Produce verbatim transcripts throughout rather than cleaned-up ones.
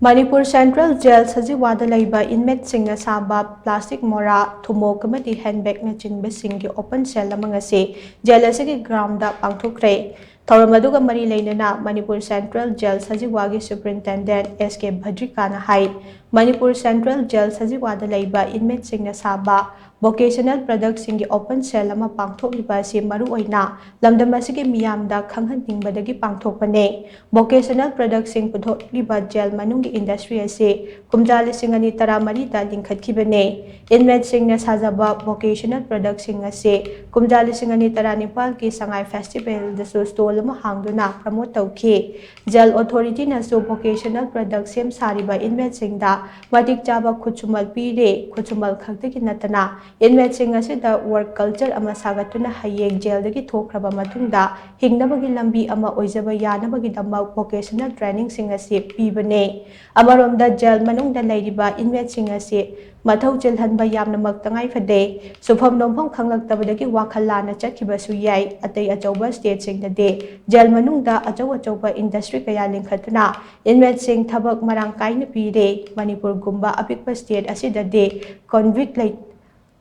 Manipur central gel ꯁꯖꯤꯋꯥꯗ ꯂꯩꯕ ꯏꯟꯃꯦꯠꯁꯤꯡꯅ ꯁꯥꯕ plastic ꯃꯣꯔꯥ, ꯊꯨꯃꯣꯛ ꯑꯃꯗꯤ ꯍꯦꯟꯕꯦꯒꯅꯆꯤꯡꯕꯁꯤꯡꯒꯤ ꯑꯣꯄꯟ ꯁꯦꯜ ꯑꯃ ꯉꯁꯤ ꯖꯦꯜ ꯑꯁꯤꯒꯤ ꯒ꯭ꯔꯥꯎꯟꯗ ꯄꯥꯡꯊꯣꯛꯈ꯭ꯔꯦ꯫ ꯊꯧꯔꯝ ꯑꯗꯨꯒ ꯃꯔꯤ ꯂꯩꯅꯅ ꯃꯅꯤꯄꯨꯔ ꯁꯦꯟꯇ꯭ꯔꯦꯜ ꯖꯦꯜ ꯁꯖꯤꯋꯥꯒꯤ ꯁꯨꯄ꯭ꯔꯤꯟꯇꯦꯟꯗꯦꯟꯠ ꯑꯦꯁ ꯀꯦ ꯚꯗ꯭ꯔꯤꯀꯥꯅ ꯍꯥꯏ, ꯃꯅꯤꯄꯨꯔ ꯁꯦꯟꯇ꯭ꯔꯦꯜ ꯖꯦꯜ ꯁꯖꯤꯋꯥꯗ ꯂꯩꯕ ꯏꯟꯃꯦꯠꯁꯤꯡꯅ ꯁꯥꯕ ꯚꯣꯀꯦꯁꯅꯦꯜ ꯄ꯭ꯔꯗꯛꯁꯤꯡꯒꯤ ꯑꯣꯄꯟ ꯁꯦꯜ ꯑꯃ ꯄꯥꯡꯊꯣꯛꯂꯤꯕ ꯑꯁꯤ ꯃꯔꯨꯑꯣꯏꯅ ꯂꯝꯗꯝ ꯑꯁꯤꯒꯤ ꯃꯤꯌꯥꯝꯗ ꯈꯪꯍꯟꯅꯤꯡꯕꯗꯒꯤ ꯄꯥꯡꯊꯣꯛꯄꯅꯤ꯫ ꯚꯣꯀꯦꯁꯅꯦꯜ ꯄ꯭ꯔꯗꯛꯁꯤꯡ ꯄꯨꯊꯣꯛꯂꯤꯕ ꯖꯦꯜ ꯃꯅꯨꯡꯒꯤ ꯏꯟꯗꯁꯇ꯭ꯔꯤ ꯑꯁꯤ ꯀꯨꯝꯖꯥ ꯂꯤꯁꯤꯡ ꯑꯅꯤ ꯇꯔꯥꯃꯔꯤꯗ ꯂꯤꯡꯈꯠꯈꯤꯕꯅꯤ꯫ ꯏꯟꯃꯦꯠꯁꯤꯡꯅ ꯁꯥꯖꯕ ꯚꯣꯀꯦꯁꯅꯦꯜ ꯄ꯭ꯔꯗꯛꯁꯤꯡ ꯑꯁꯤ ꯀꯨꯝꯖꯥ ꯂꯤꯁꯤꯡ ꯑꯅꯤ ꯇꯔꯥꯅꯤꯄꯥꯜꯒꯤ ꯁꯉꯥꯏ ꯐꯦꯁꯇꯤꯚꯦꯜꯗꯁꯨ ꯁ꯭ꯇꯣꯜ ꯑꯃ ꯍꯥꯡꯗꯨꯅ ꯄ꯭ꯔꯃꯣꯠ ꯇꯧꯈꯤ꯫ ꯖꯦꯜ ꯑꯣꯊꯣꯔꯤꯇꯤꯅꯁꯨ ꯚꯣꯀꯦꯁꯅꯦꯜ ꯄ꯭ꯔꯗꯛ ꯁꯦꯝ ꯁꯥꯔꯤꯕ ꯏꯟꯃꯦꯠꯁꯤꯡꯗ ꯃꯇꯤꯛ ꯆꯥꯕ ꯈꯨꯠꯁꯨꯃꯜ ꯄꯤꯔꯦ꯫ ꯈꯨꯠꯁꯨꯃꯜ ꯈꯛꯇꯒꯤ ꯅꯠꯇꯅ ꯏꯟꯃꯦꯠꯁꯤꯡ ꯑꯁꯤꯗ ꯋꯥꯔꯛ ꯀꯜꯆꯔ ꯑꯃ ꯁꯥꯒꯠꯇꯨꯅ ꯍꯌꯦꯡ ꯖꯦꯜꯗꯒꯤ ꯊꯣꯛꯈ꯭ꯔꯕ ꯃꯇꯨꯡꯗ ꯍꯤꯡꯅꯕꯒꯤ ꯂꯝꯕꯤ ꯑꯃ ꯑꯣꯏꯖꯕ ꯌꯥꯅꯕꯒꯤꯗꯃꯛ ꯚꯣꯀꯦꯁꯅꯦꯜ ꯇ꯭ꯔꯦꯅꯤꯡꯁꯤꯡ ꯑꯁꯤ ꯄꯤꯕꯅꯦ꯫ ꯑꯃꯔꯣꯝꯗ ꯖꯦꯜ ꯃꯅꯨꯡꯗ ꯂꯩꯔꯤꯕ ꯏꯟꯃꯦꯠꯁꯤꯡ ꯑꯁꯤ ꯃꯊꯧ ꯆꯤꯜꯍꯟꯕ ꯌꯥꯝꯅꯃꯛ ꯇꯉꯥꯏ ꯐꯗꯦ꯫ ꯁꯨꯐꯝ ꯅꯣꯝꯐꯝ ꯈꯪꯂꯛꯇꯕꯗꯒꯤ ꯋꯥꯈꯜ ꯂꯥꯟꯅ ꯆꯠꯈꯤꯕꯁꯨ ꯌꯥꯏ꯫ ꯑꯇꯩ ꯑꯆꯧꯕ ꯁ꯭ꯇꯦꯠꯁꯤꯡꯗꯗꯤ ꯖꯦꯜ ꯃꯅꯨꯡꯗ ꯑꯆꯧ ꯑꯆꯧꯕ ꯏꯟꯗꯁꯇ꯭ꯔꯤ ꯀꯌꯥ ꯂꯤꯡꯈꯠꯇꯨꯅ ꯏꯟꯃꯦꯠꯁꯤꯡ ꯊꯕꯛ ꯃꯔꯥꯡ ꯀꯥꯏꯅ ꯄꯤꯔꯦ꯫ ꯃꯅꯤꯄꯨꯔꯒꯨꯝꯕ ꯑꯄꯤꯛꯄ ꯁ꯭ꯇꯦꯠ ꯑꯁꯤꯗꯗꯤ ꯀꯟꯚꯤꯛ ꯂꯩ-,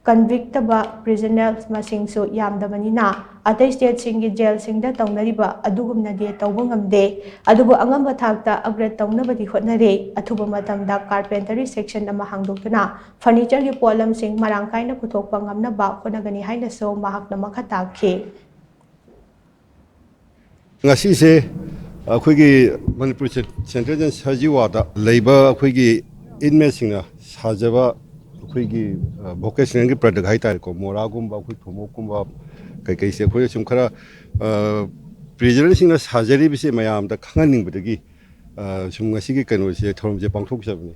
ꯀꯟꯚꯤꯛꯇꯕ ꯄ꯭ꯔꯤꯖꯅꯔ ꯃꯁꯤꯡꯁꯨ ꯌꯥꯝꯗꯕꯅꯤꯅ ꯑꯇꯩ ꯁ꯭ꯇꯦꯠꯁꯤꯡꯒꯤ ꯖꯦꯜꯁꯤꯡꯗ ꯇꯧꯅꯔꯤꯕ ꯑꯗꯨꯒꯨꯝꯅꯗꯤ ꯇꯧꯕ ꯉꯝꯗꯦ꯫ ꯑꯗꯨꯕꯨ ꯑꯉꯝꯕ ꯊꯥꯛꯇ ꯑꯞꯒ꯭ꯔꯦꯗ ꯇꯧꯅꯕꯗꯤ ꯍꯣꯠꯅꯔꯦ꯫ ꯑꯊꯨꯕ ꯃꯇꯝꯗ ꯀꯥꯔꯄꯦꯟꯇꯔꯤ ꯁꯦꯛꯁꯟ ꯑꯃ ꯍꯥꯡꯗꯣꯛꯇꯨꯅ ꯐꯔꯅꯤꯆꯔꯒꯤ ꯄꯣꯠꯂꯝꯁꯤꯡ ꯃꯔꯥꯡ ꯀꯥꯏꯅ ꯄꯨꯊꯣꯛꯄ ꯉꯝꯅꯕ ꯍꯣꯠꯅꯒꯅꯤ ꯍꯥꯏꯅꯁꯨ ꯃꯍꯥꯛꯅ ꯃꯈꯥ ꯇꯥꯈꯤ꯫ ꯉꯁꯤꯁꯦ ꯑꯩꯈꯣꯏꯒꯤ ꯃꯅꯤꯄꯨꯔ ꯁꯦꯟ-, ꯁꯦꯟꯇ꯭ꯔꯦꯜ ꯖꯦꯜ ꯁꯖꯤꯋꯥꯗ ꯂꯩꯕ ꯑꯩꯈꯣꯏꯒꯤ ꯏꯟꯃꯦꯠꯁꯤꯡꯅ ꯁꯥꯖꯕ ꯑꯩꯈꯣꯏꯒꯤ, ꯑ, ꯚꯣꯀꯦꯁꯅꯦꯜꯒꯤ ꯄ꯭ꯔꯗꯛ ꯍꯥꯏꯇꯥꯔꯦꯀꯣ, ꯃꯣꯔꯥꯒꯨꯝꯕ, ꯑꯩꯈꯣꯏ ꯊꯨꯝꯃꯣꯛꯀꯨꯝꯕ ꯀꯩꯀꯩꯁꯦ ꯑꯩꯈꯣꯏꯅ ꯁꯨꯝ ꯈꯔ, ꯑ, ꯄ꯭ꯔꯤꯖꯅꯔꯁꯤꯡꯅ ꯁꯥꯖꯔꯤꯕꯁꯦ ꯃꯌꯥꯝꯗ ꯈꯪꯍꯟꯅꯤꯡꯕꯗꯒꯤ, ꯑ, ꯁꯨꯝ ꯉꯁꯤꯒꯤ ꯀꯩꯅꯣꯁꯦ, ꯊꯧꯔꯝꯁꯦ ꯄꯥꯡꯊꯣꯛꯆꯕꯅꯤ꯫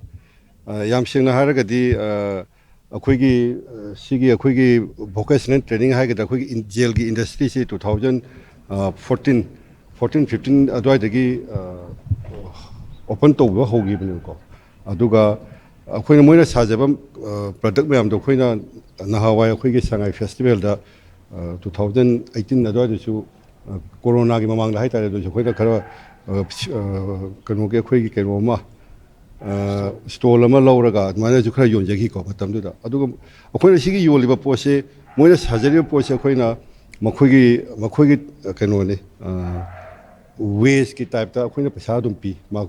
ꯑ, ꯌꯥꯝ ꯁꯦꯡꯅ ꯍꯥꯏꯔꯒꯗꯤ, ꯑ, ꯑꯩꯈꯣꯏꯒꯤ, ꯑ, ꯁꯤꯒꯤ ꯑꯩꯈꯣꯏꯒꯤ ꯚꯣꯀꯦꯁꯅꯦꯜ ꯇ꯭ꯔꯦꯅꯤꯡ ꯍꯥꯏꯒꯗ꯭ꯔꯥ, ꯑꯩꯈꯣꯏꯒꯤ ꯏꯟ-, ꯖꯦꯜꯒꯤ ꯏꯟꯗꯁꯇ꯭ꯔꯤꯁꯤ two thousand, ꯑ, fourteen, fourteen fifteen ꯑꯗꯨꯋꯥꯏꯗꯒꯤ, ꯑ, ꯑꯣꯄꯟ ꯇꯧꯕ ꯍꯧꯈꯤꯕꯅꯦꯕꯀꯣ꯫ ꯑꯗꯨꯒ ꯑꯩꯈꯣꯏꯅ, ꯃꯣꯏꯅ ꯁꯥꯖꯕ, ꯑ, ꯄ꯭ꯔꯗꯛ ꯃꯌꯥꯝꯗꯣ ꯑꯩꯈꯣꯏꯅ ꯅꯍꯥꯟꯋꯥꯏ ꯑꯩꯈꯣꯏꯒꯤ ꯁꯉꯥꯏ ꯐꯦꯁꯇꯤꯚꯦꯜꯗ, ꯑ, two thousand eighteen ꯑꯗꯨꯋꯥꯏꯗꯁꯨ, ꯑ, ꯀꯣꯔꯣꯅꯥꯒꯤ ꯃꯃꯥꯡꯗ ꯍꯥꯏꯇꯥꯔꯦ, ꯑꯗꯨꯁꯨ ꯑꯩꯈꯣꯏꯅ ꯈꯔ, ꯑ, ꯁꯤ-, ꯑ, ꯀꯩꯅꯣꯒꯤ ꯑꯩꯈꯣꯏꯒꯤ ꯀꯩꯅꯣ ꯑꯃ, ꯁ꯭ꯇꯣꯜ ꯑꯃ ꯂꯧꯔꯒ ꯑꯗꯨꯃꯥꯏꯅꯁꯨ ꯈꯔ ꯌꯣꯟꯖꯈꯤꯀꯣ ꯃꯇꯝꯗꯨꯗ꯫ ꯑꯗꯨꯒ ꯑꯩꯈꯣꯏꯅ ꯁꯤꯒꯤ ꯌꯣꯜꯂꯤꯕ ꯄꯣꯠꯁꯦ, ꯃꯣꯏꯅ ꯁꯥꯖꯔꯤꯕ ꯄꯣꯠꯁꯦ ꯑꯩꯈꯣꯏꯅ ꯃꯈꯣꯏꯒꯤ ꯃꯈꯣꯏꯒꯤ ꯀꯩꯅꯣꯅꯤ, ꯋꯦꯖꯀꯤ ꯇꯥꯏꯞꯇ ꯑꯩꯈꯣꯏꯅ ꯄꯩꯁꯥ ꯑꯗꯨꯝ ꯄꯤ꯫ ꯃꯥ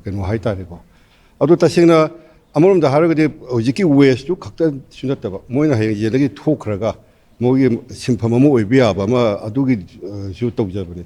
ꯀꯩꯅꯣ ꯍꯥꯏꯇꯥꯔꯦꯀꯣ꯫ ꯑꯗꯣ ꯇꯁꯦꯡꯅ ꯑꯃꯔꯣꯝꯗ ꯍꯥꯏꯔꯒꯗꯤ ꯍꯧꯖꯤꯛꯀꯤ ꯋꯦꯖꯇꯨ ꯈꯛꯇꯁꯨ ꯅꯠꯇꯕ, ꯃꯣꯏꯅ ꯍꯌꯦꯡ ꯌꯦꯟꯗꯒꯤ ꯊꯣꯛꯈ꯭ꯔꯒ ꯃꯣꯏꯒꯤ ꯁꯤꯟꯐꯝ ꯑꯃ ꯑꯣꯏꯕ ꯌꯥꯕ ꯑꯃ ꯑꯗꯨꯒꯤꯁꯨ ꯇꯧꯖꯕꯅꯤ꯫